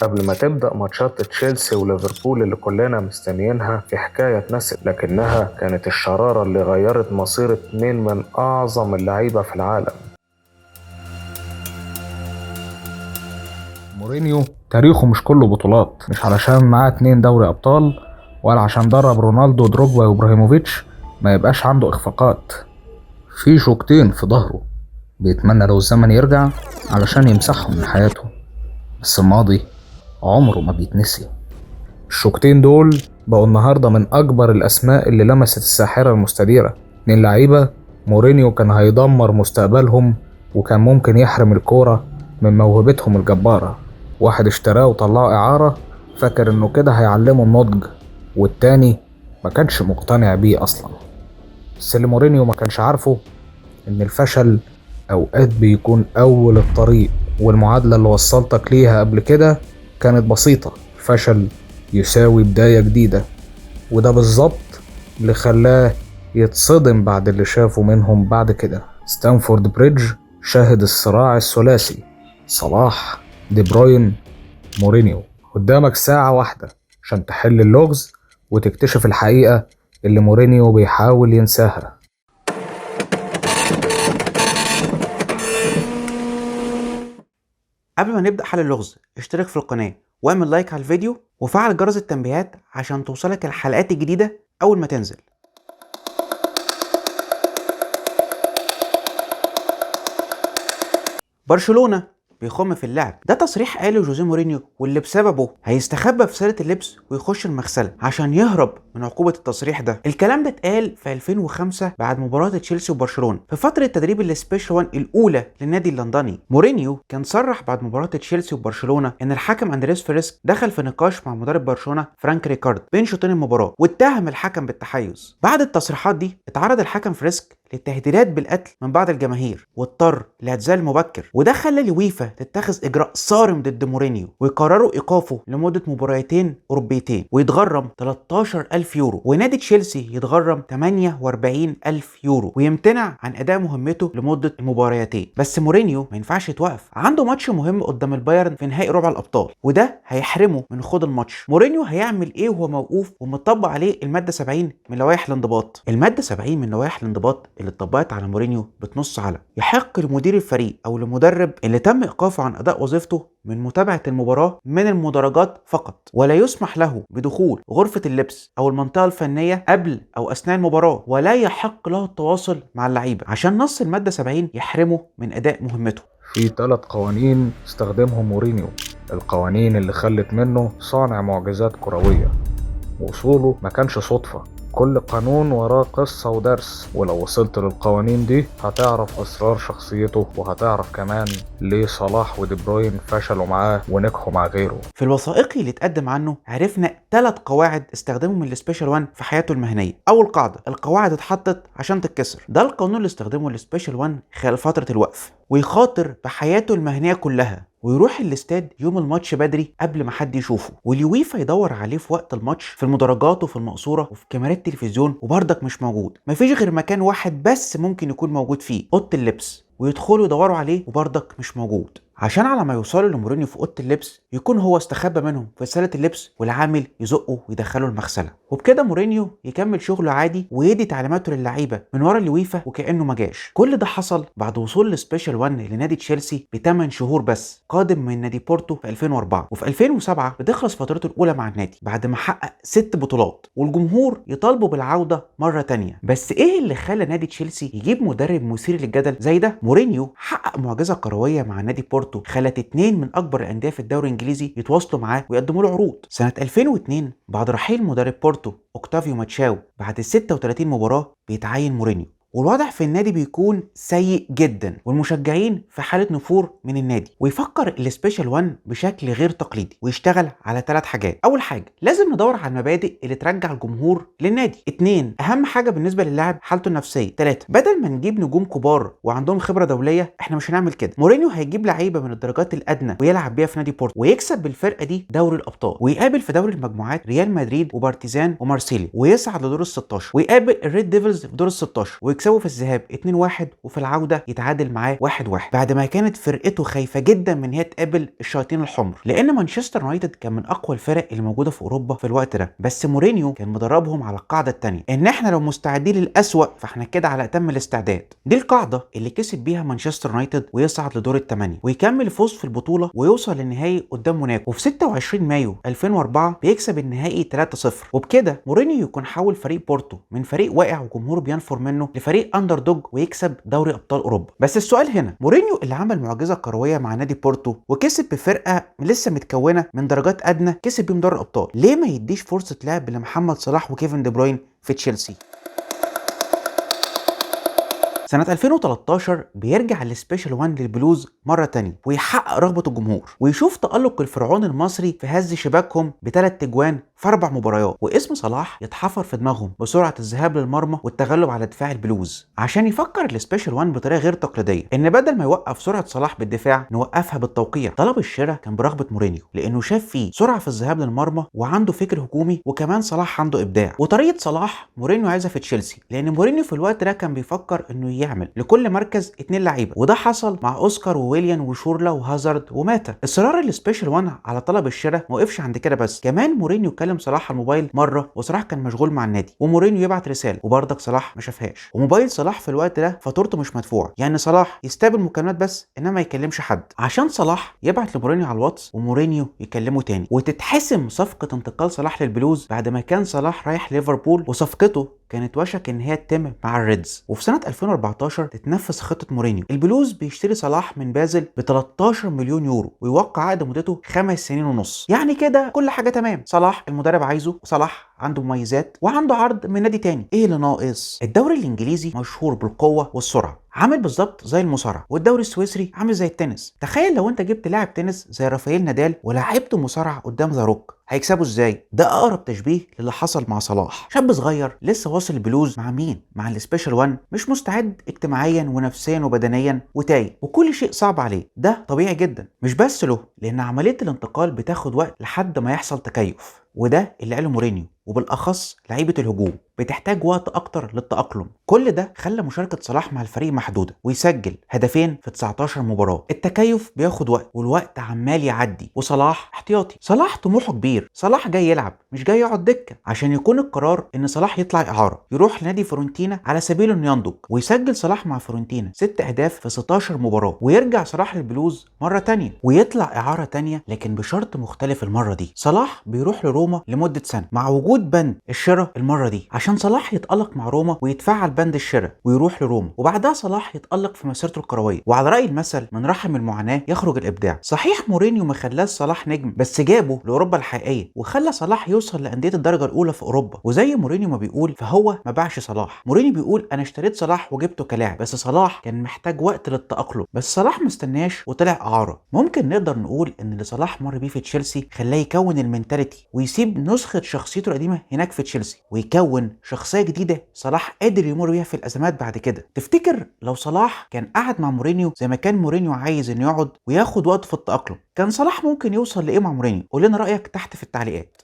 قبل ما تبدأ ماتشات تشيلسي وليفربول اللي كلنا مستنيينها في حكاية اتنست، لكنها كانت الشرارة اللي غيرت مصير اتنين من أعظم اللعيبة في العالم. مورينيو تاريخه مش كله بطولات، مش علشان معاه 2 دوري أبطال ولا عشان درب رونالدو ودروجبا وإبراهيموفيتش ما يبقاش عنده إخفاقات. في شوكتين في ظهره بيتمنى لو الزمن يرجع علشان يمسحهم من حياته، بس الماضي عمره ما بيتنسي. الشوكتين دول بقوا النهاردة من أكبر الأسماء اللي لمست الساحرة المستديرة. 2 لعيبة مورينيو كان هيدمر مستقبلهم وكان ممكن يحرم الكورة من موهبتهم الجبارة. واحد اشتراه وطلعه إعارة فاكر إنه كده هيعلمه النضج، والتاني ما كانش مقتنع بيه أصلا. بس اللي مورينيو ما كانش عارفه إن الفشل أوقات بيكون أول الطريق، والمعادلة اللي وصلتك ليها قبل كده كانت بسيطة، فشل يساوي بداية جديدة. وده بالظبط اللي خلاه يتصدم بعد اللي شافه منهم بعد كده. ستانفورد بريدج شاهد الصراع الثلاثي، صلاح، دي بروين، مورينيو. قدامك ساعة واحدة عشان تحل اللغز وتكتشف الحقيقة اللي مورينيو بيحاول ينساها. قبل ما نبدأ حل اللغز، اشترك في القناة واعمل لايك على الفيديو وفعل جرس التنبيهات عشان توصلك الحلقات الجديدة أول ما تنزل. برشلونة بيخم في اللعب، ده تصريح قاله جوزيه مورينيو واللي بسببه هيستخبى في سلة اللبس ويخش المغسلة عشان يهرب من عقوبة التصريح ده. الكلام ده اتقال في 2005 بعد مباراة تشيلسي وبرشلونة في فترة تدريب ال Special 1 الأولى للنادي اللندني. مورينيو كان صرح بعد مباراة تشيلسي وبرشلونة إن الحكم أندريس فريسك دخل في نقاش مع مدرب برشلونة فرانك ريكارد بين شوطين المباراة واتهم الحكم بالتحيز. بعد التصريحات دي اتعرض الحكم فريسك للتهديدات بالقتل من بعض الجماهير واضطر لاعتزال مبكر، وده خلى اليويفا تتخذ اجراء صارم ضد مورينيو ويقرروا ايقافه لمدة مباراتين اوروبيتين ويتغرم 13,000 يورو، ونادي تشيلسي يتغرم 48,000 يورو ويمتنع عن اداء مهمته لمدة المباراتين. بس مورينيو ما ينفعش يتوقف، عنده ماتش مهم قدام البايرن في نهائي ربع الابطال وده هيحرمه من خوض الماتش. مورينيو هيعمل ايه وهو موقوف ومطبق عليه المادة 70 من لوائح الانضباط؟ المادة 70 من لوائح الانضباط اللي اتطبقت على مورينيو بتنص على يحق لمدير الفريق او لمدرب اللي تم ايقافه عن اداء وظيفته من متابعة المباراة من المدرجات فقط، ولا يسمح له بدخول غرفة اللبس او المنطقة الفنية قبل او اثناء المباراة، ولا يحق له التواصل مع اللعيبة عشان نص المادة 70 يحرمه من اداء مهمته. في 3 قوانين استخدمهم مورينيو، القوانين اللي خلت منه صانع معجزات كروية. وصوله ما كانش صدفة، كل قانون وراه قصة ودرس، ولو وصلت للقوانين دي هتعرف أسرار شخصيته وهتعرف كمان ليه صلاح ودي بروين فشلوا معاه ونجحوا مع غيره. في الوثائقي اللي اتقدم عنه عرفنا 3 قواعد استخدمهم ال Special 1 في حياته المهنية. أول قاعدة، القواعد اتحطت عشان تتكسر، ده القانون اللي استخدمه ال Special 1 خلال فترة الوقف، ويخاطر بحياته المهنية كلها ويروح الاستاد يوم الماتش بدري قبل ما حد يشوفه، واليويفا يدور عليه في وقت الماتش في المدرجات وفي المقصورة وفي كاميرات التلفزيون وبرضك مش موجود. مفيش غير مكان واحد بس ممكن يكون موجود فيه، اوضة اللبس، ويدخلوا يدوروا عليه وبرضك مش موجود، عشان على ما يوصلوا لمورينيو في اوضة اللبس يكون هو استخبى منهم في سله اللبس والعامل يزقه ويدخله المغسلة. وبكده مورينيو يكمل شغله عادي ويدي تعليماته للعيبة من ورا اليويفا وكانه ما جاش. كل ده حصل بعد وصول ال Special 1 لنادي تشيلسي ب8 شهور بس، قادم من نادي بورتو في 2004، وفي 2007 بتخلص فترته الاولى مع النادي بعد ما حقق 6 بطولات والجمهور يطالبه بالعودة مرة ثانية. بس ايه اللي خلى نادي تشيلسي يجيب مدرب مثير للجدل زي ده؟ مورينيو حقق معجزه كروية مع نادي بورتو خلت 2 من اكبر الاندية في الدوري الانجليزي يتواصلوا معاه ويقدموا له عروض. سنة 2002 بعد رحيل مدرب بورتو اوكتافيو ماتشاو بعد 36 مباراة بيتعين مورينيو، والوضع في النادي بيكون سيء جدا والمشجعين في حالة نفور من النادي. ويفكر ال Special 1 بشكل غير تقليدي ويشتغل على 3 حاجات. اول حاجة، لازم ندور على المبادئ اللي ترجع الجمهور للنادي. 2، اهم حاجة بالنسبة للاعب حالته النفسية. 3، بدل ما نجيب نجوم كبار وعندهم خبرة دولية احنا مش هنعمل كده، مورينيو هيجيب لعيبة من الدرجات الادنى ويلعب بيها في نادي بورتو ويكسب بالفرقة دي دوري الابطال، ويقابل في دوري المجموعات ريال مدريد وبارتيزان ومارسيليا ويصعد لدور ال16، ويقابل ال Red Devils في دور ال16 ويكسب ويكسبه في الذهاب 2-1 وفي العودة يتعادل معاه 1-1، بعد ما كانت فرقته خايفة جدا من هي تقابل الشياطين الحمر، لان مانشستر يونايتد كان من اقوى الفرق اللي موجودة في اوروبا في الوقت ده. بس مورينيو كان مدربهم على القاعدة الثانية، ان احنا لو مستعدين للأسوأ فاحنا كده على اتم الاستعداد. دي القاعدة اللي كسب بيها مانشستر يونايتد ويصعد لدور الثمانية ويكمل فوز في البطولة ويوصل للنهائي قدام موناكو. وفي 26 مايو 2004 بيكسب النهائي 3-0، وبكده مورينيو يكون حول فريق بورتو من فريق واقع وجمهوره بينفر منه لفريق underdog ويكسب دوري ابطال اوروبا. بس السؤال هنا، مورينيو اللي عمل معجزه كروية مع نادي بورتو وكسب بفرقة لسه متكونه من درجات ادنى كسب بيهم دوري الابطال، ليه ما يديش فرصة لعب لمحمد صلاح وكيفن دي بروين في تشيلسي؟ سنة 2013 بيرجع ال Special 1 للبلوز مرة تانية ويحقق رغبة الجمهور ويشوف تألق الفرعون المصري في هز شباكهم ب3 تجوان في 4 مباريات، واسم صلاح يتحفر في دماغهم بسرعة الذهاب للمرمى والتغلب على دفاع البلوز، عشان يفكر ال Special 1 بطريقة غير تقليدية، ان بدل ما يوقف سرعة صلاح بالدفاع نوقفها بالتوقيع. طلب الشراء كان برغبة مورينيو لانه شاف فيه سرعة في الذهاب للمرمى وعنده فكر هجومي، وكمان صلاح عنده ابداع، وطريقة صلاح مورينيو عايزها في تشيلسي، لان مورينيو في الوقت ده كان بيفكر انه يعمل لكل مركز 2 لعيبة، وده حصل مع اوسكار وويليان وشورلا وهازارد وماتا. اصرار ال Special 1 على طلب الشراء ما وقفش عند كده بس، كمان مورينيو كلم صلاح على الموبايل مرة وصلاح كان مشغول مع النادي، ومورينيو يبعت رسالة وبرضك صلاح ما شافهاش، وموبايل صلاح في الوقت ده فاتورته مش مدفوعة، يعني صلاح يستقبل مكالمات بس انما ما يكلمش حد، عشان صلاح يبعت لمورينيو على الواتس ومورينيو يكلمه تاني، وتتحسم صفقة انتقال صلاح للبلوز بعد ما كان صلاح رايح ليفربول وصفقته كانت وشك ان هي تتم مع الريدز. وفي سنة 2014 تتنفذ خطه مورينيو، البلوز بيشتري صلاح من بازل ب 13 مليون يورو ويوقع عقد مدته 5 سنين ونص، يعني كده كل حاجة تمام. صلاح المدرب عايزه، وصلاح عنده مميزات وعنده عرض من نادي تاني، ايه اللي ناقص؟ الدوري الانجليزي مشهور بالقوة والسرعة، عامل بالظبط زي المصارعة، والدوري السويسري عامل زي التنس. تخيل لو انت جبت لاعب تنس زي رافائيل نادال ولعبته مصارعه قدام ذا روك، هيكسبوا ازاي؟ ده اقرب تشبيه للي حصل مع صلاح، شاب صغير لسه واصل البلوز مع مين؟ مع ال Special 1، مش مستعد اجتماعيا ونفسيا وبدنيا وتايه، وكل شيء صعب عليه. ده طبيعي جدا، مش بس له، لان عملية الانتقال بتاخد وقت لحد ما يحصل تكيف، وده اللي قاله مورينيو، وبالاخص لعيبة الهجوم بتحتاج وقت اكتر للتاقلم. كل ده خلى مشاركة صلاح مع الفريق محدودة ويسجل هدفين في 19 مباراة. التكيف بياخد وقت والوقت عمال يعدي، وصلاح احتياطي. صلاح طموحه كبير، صلاح جاي يلعب مش جاي يقعد دكه، عشان يكون القرار ان صلاح يطلع اعاره يروح لنادي فيورنتينا على سبيل انه ينضج، ويسجل صلاح مع فيورنتينا 6 اهداف في 16 مباراة، ويرجع صلاح للبلوز مرة تانية ويطلع اعاره تانية، لكن بشرط مختلف المرة دي. صلاح بيروح لروما لمدة سنة مع وجود بند الشراء المرة دي، عشان صلاح يتألق مع روما ويتفعل بند الشراء ويروح لروما، وبعدها صلاح يتألق في مسيرته الكروية. وعلى رأي المثل، من رحم المعاناة يخرج الإبداع. صحيح مورينيو ما خلاش صلاح نجم، بس جابه لأوروبا الحقيقية وخلى صلاح يوصل لأندية الدرجة الأولى في أوروبا. وزي مورينيو ما بيقول، فهو ما باعش صلاح. مورينيو بيقول أنا اشتريت صلاح وجبته كلاعب، بس صلاح كان محتاج وقت للتأقلم، بس صلاح ما استناش وطلع إعارة. ممكن نقدر نقول إن اللي صلاح مر بيه في تشيلسي خلاه يكون ال mentality ويسيب نسخة شخصيته القديمة هناك في تشيلسي، ويكون شخصية جديدة صلاح قادر يمر بيها في الأزمات بعد كده. تفتكر لو صلاح كان قعد مع مورينيو زي ما كان مورينيو عايز انه يقعد وياخد وقت في التأقلم، كان صلاح ممكن يوصل لإيه مع مورينيو؟ قول لنا رأيك تحت في التعليقات.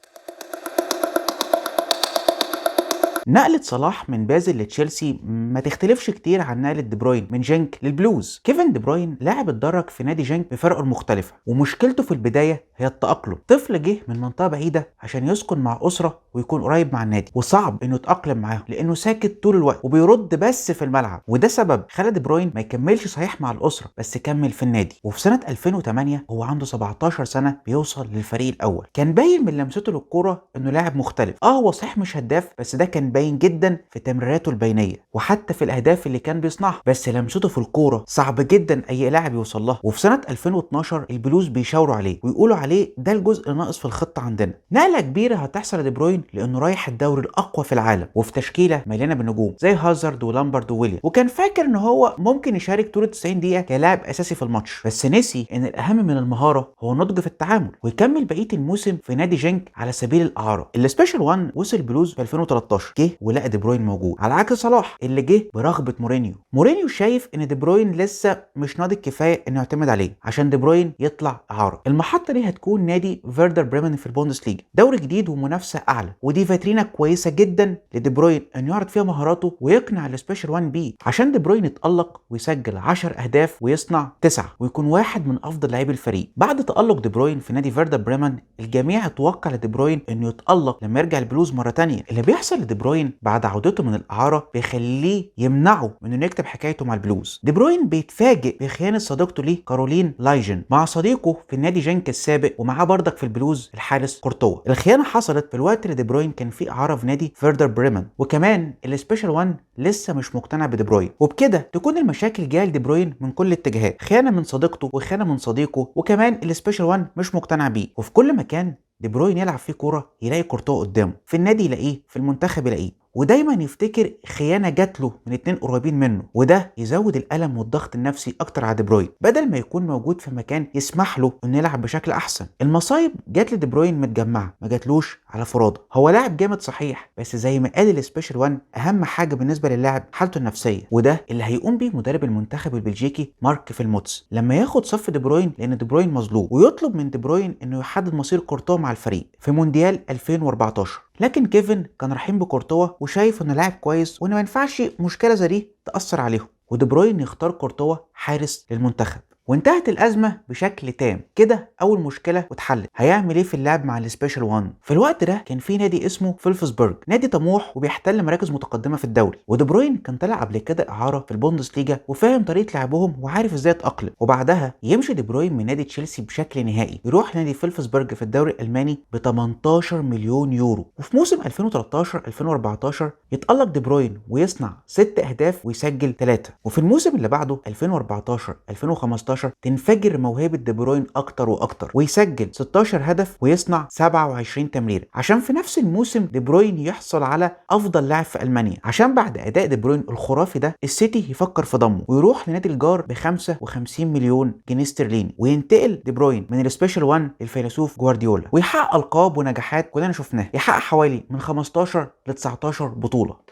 نقلة صلاح من بازل لتشيلسي ما تختلفش كتير عن نقلة دي بروين من جنك للبلوز. كيفن دي بروين لاعب اتدرج في نادي جنك بفرقة المختلفة، ومشكلته في البداية هي التأقلم. طفل جه من منطقة بعيدة عشان يسكن مع أسرة ويكون قريب مع النادي، وصعب انه يتأقلم معاهم لانه ساكت طول الوقت وبيرد بس في الملعب، وده سبب خلى دي بروين ما يكملش صحيح مع الأسرة، بس كمل في النادي. وفي سنة 2008 هو عنده 17 سنة بيوصل للفريق الأول. كان باين من لمسته للكورة انه لاعب مختلف. هو صحيح مش هداف، بس ده كان باين جدا في تمريراته البينية وحتى في الاهداف اللي كان بيصنعها، بس لمسته في الكورة صعب جدا اي لاعب يوصل لها. وفي سنة 2012 البلوز بيشاوروا عليه ويقولوا عليه ده الجزء الناقص في الخطة عندنا. نقله كبيرة هتحصل لدي بروين لانه رايح الدوري الاقوى في العالم، وفي تشكيله مليانة بالنجوم زي هازارد ولامبرد وويليام، وكان فاكر ان هو ممكن يشارك طول 90 دقيقة كلاعب اساسي في الماتش، بس نسي ان الاهم من المهارة هو النضج في التعامل، ويكمل بقية الموسم في نادي جنك على سبيل الاعارة. ال Special 1 وصل البلوز في 2013، جه ولقى دي بروين موجود، على عكس صلاح اللي جه برغبه مورينيو. مورينيو شايف ان دي بروين لسه مش ناضج كفاية انه يعتمد عليه عشان دي بروين يطلع اعاره. المحطة دي هتكون نادي فيردر بريمن في البوندسليجا، دوري جديد ومنافسه اعلى، ودي فاترينا كويسة جدا لدي بروين انه يعرض فيها مهاراته ويقنع ال Special 1 بيه، عشان دي بروين يتالق ويسجل 10 اهداف ويصنع 9 ويكون واحد من افضل لاعبي الفريق. بعد تالق دي بروين في نادي فيردر بريمن، الجميع اتوقع لدي بروين انه يتالق لما يرجع البلوز مرة ثانية. اللي بيحصل لدي بروين بعد عودته من الاعارة بيخليه يمنعه من انه يكتب حكايته مع البلوز. دي بروين بيتفاجئ بخيانه صديقته ليه كارولين لايجن مع صديقه في النادي جنك السابق ومعاه بردك في البلوز الحارس كورتوا. الخيانة حصلت في الوقت اللي دي بروين كان فيه اعاره في نادي فيردر بريمن، وكمان ال Special 1 لسه مش مقتنع بدي بروين، وبكده تكون المشاكل جاية لدي بروين من كل الاتجاهات، خيانة من صديقته وخيانة من صديقه، وكمان ال Special 1 مش مقتنع بيه. وفي كل مكان دي بروين يلعب فيه كورة يلاقي كورتوا قدامه، في النادي يلاقيه، في المنتخب يلاقيه، ودايما يفتكر خيانة جات له من 2 قريبين منه، وده يزود الالم والضغط النفسي اكتر على دي بروين، بدل ما يكون موجود في مكان يسمح له انه يلعب بشكل احسن. المصايب جات لدي بروين متجمعه، ما جاتلوش على فرادى. هو لاعب جامد صحيح، بس زي ما قال ال Special 1 اهم حاجة بالنسبة للاعب حالته النفسية، وده اللي هيقوم بيه مدرب المنتخب البلجيكي مارك فيلموتس لما ياخد صف دي بروين، لان دي بروين مظلوم، ويطلب من دي بروين انه يحدد مصير كورتوا مع الفريق في مونديال 2014. لكن كيفن كان رحيم بكورتوا وشايف انه لاعب كويس وانه ما ينفعش مشكلة زي دي تاثر عليهم، ودي بروين يختار كورتوا حارس للمنتخب، وانتهت الازمة بشكل تام. كده اول مشكلة واتحلت. هيعمل ايه في اللعب مع ال Special 1؟ في الوقت ده كان في نادي اسمه فولفسبرج، نادي طموح وبيحتل مراكز متقدمة في الدوري، ودي بروين كان طلع قبل كده اعاره في البوندسليجا وفاهم طريقه لعبهم وعارف ازاي يتاقلم. وبعدها يمشي دي بروين من نادي تشيلسي بشكل نهائي، يروح نادي فولفسبرج في الدوري الالماني ب 18 مليون يورو. وفي موسم 2013 2014 يتالق دي بروين ويصنع 6 اهداف ويسجل 3. وفي الموسم اللي بعده 2014 2015 تنفجر موهبة دي بروين اكتر واكتر ويسجل 16 هدف ويصنع 27 تمريره، عشان في نفس الموسم دي بروين يحصل على افضل لاعب في المانيا. عشان بعد اداء دي بروين الخرافي ده السيتي يفكر في ضمه ويروح لنادي الجار ب 55 مليون جنيه استرليني، وينتقل دي بروين من ال Special 1 للفيلسوف جوارديولا ويحقق القاب ونجاحات كلنا شفناها، يحقق حوالي من 15 ل 19 بطوله.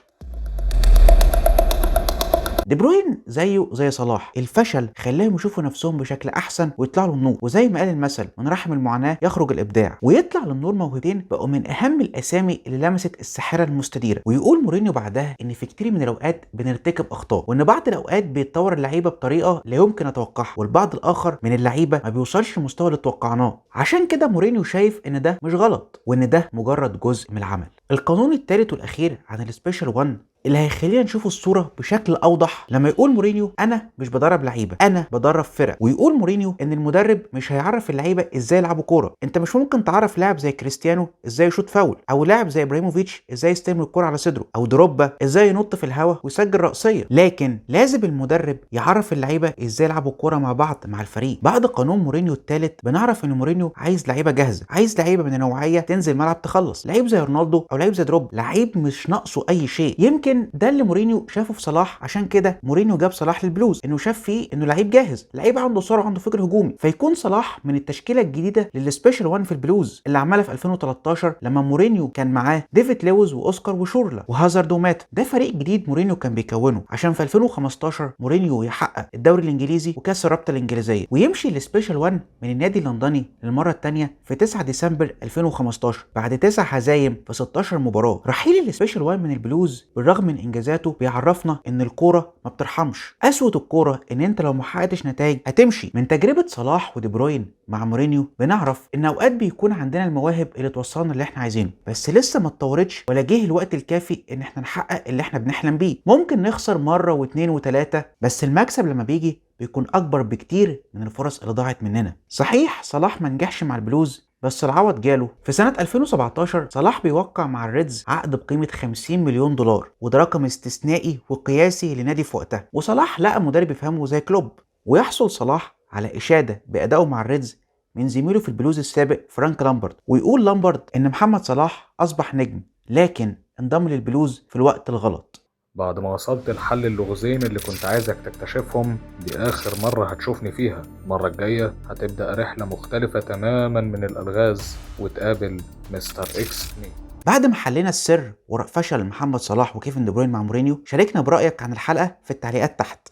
دي بروين زيه زي صلاح، الفشل خلاهم يشوفوا نفسهم بشكل احسن ويطلعوا للنور، وزي ما قال المثل من رحم المعاناة يخرج الابداع، ويطلع للنور موهبتين بقوا من اهم الاسامي اللي لمست الساحرة المستديرة. ويقول مورينيو بعدها ان في كتير من الاوقات بنرتكب اخطاء، وان بعض الاوقات بيتطور اللعيبة بطريقة لا يمكن اتوقعها، والبعض الاخر من اللعيبة ما بيوصلش للمستوى اللي توقعناه. عشان كده مورينيو شايف ان ده مش غلط وان ده مجرد جزء من العمل. القانون الثالث والاخير عن ال Special 1 اللي هيخلينا نشوف الصورة بشكل أوضح لما يقول مورينيو أنا مش بدرب لعيبة، أنا بدرب فرق. ويقول مورينيو إن المدرب مش هيعرف اللعيبة إزاي يلعبوا كورة، أنت مش ممكن تعرف لاعب زي كريستيانو إزاي يشوط فاول، أو لاعب زي إبراهيموفيتش إزاي يستلم الكورة على صدره، أو دروبا إزاي ينط في الهواء ويسجل رأسية، لكن لازم المدرب يعرف اللعيبة إزاي يلعبوا كورة مع بعض مع الفريق. بعد قانون مورينيو الثالث بنعرف إن مورينيو عايز لعيبة جاهزة، عايز لعيبة من النوعية تنزل ملعب تخلص، لعيب زي رونالدو أو لعيب زي دروبا، لعيب مش ناقصه أي شيء. يمكن ده اللي مورينيو شافه في صلاح، عشان كده مورينيو جاب صلاح للبلوز، انه شاف فيه انه لعيب جاهز، لعيب عنده سرعة وعنده فكر هجومي، فيكون صلاح من التشكيلة الجديدة لل Special 1 في البلوز اللي عملها في 2013 لما مورينيو كان معاه ديفيد لويز واوسكار وشورلا وهازارد ومات. ده فريق جديد مورينيو كان بيكونه عشان في 2015 مورينيو يحقق الدوري الانجليزي وكاس الرابطة الانجليزية، ويمشي ال Special 1 من النادي اللندني للمرة الثانية في 9 ديسمبر 2015 بعد 9 هزايم في 16 مباراة. رحيل ال Special 1 من البلوز بالرغم من انجازاته بيعرفنا ان الكورة ما بترحمش. قسوة الكورة ان انت لو ما حققتش نتائج هتمشي. من تجربه صلاح ودي بروين مع مورينيو بنعرف ان اوقات بيكون عندنا المواهب اللي توصلنا اللي احنا عايزينه، بس لسه ما اتطورتش ولا جه الوقت الكافي ان احنا نحقق اللي احنا بنحلم بيه. ممكن نخسر مرة واثنين وثلاثة، بس المكسب لما بيجي بيكون اكبر بكتير من الفرص اللي ضاعت مننا. صحيح صلاح ما نجحش مع البلوز، بس العوض جاله في سنة 2017. صلاح بيوقع مع الريدز عقد بقيمة 50 مليون دولار، وده رقم استثنائي وقياسي لنادي في وقتها. وصلاح لقى مدرب يفهمه زي كلوب، ويحصل صلاح على إشادة بأدائه مع الريدز من زميله في البلوز السابق فرانك لامبرد. ويقول لامبرد إن محمد صلاح أصبح نجم، لكن انضم للبلوز في الوقت الغلط. بعد ما وصلت لحل اللغزين اللي كنت عايزك تكتشفهم، دي آخر مرة هتشوفني فيها. المرة الجاية هتبدأ رحلة مختلفة تماما من الألغاز وتقابل مستر إكس 2. بعد ما حلينا السر وراء فشل محمد صلاح وكيفن دي بروين مع مورينيو، شاركنا برأيك عن الحلقة في التعليقات تحت.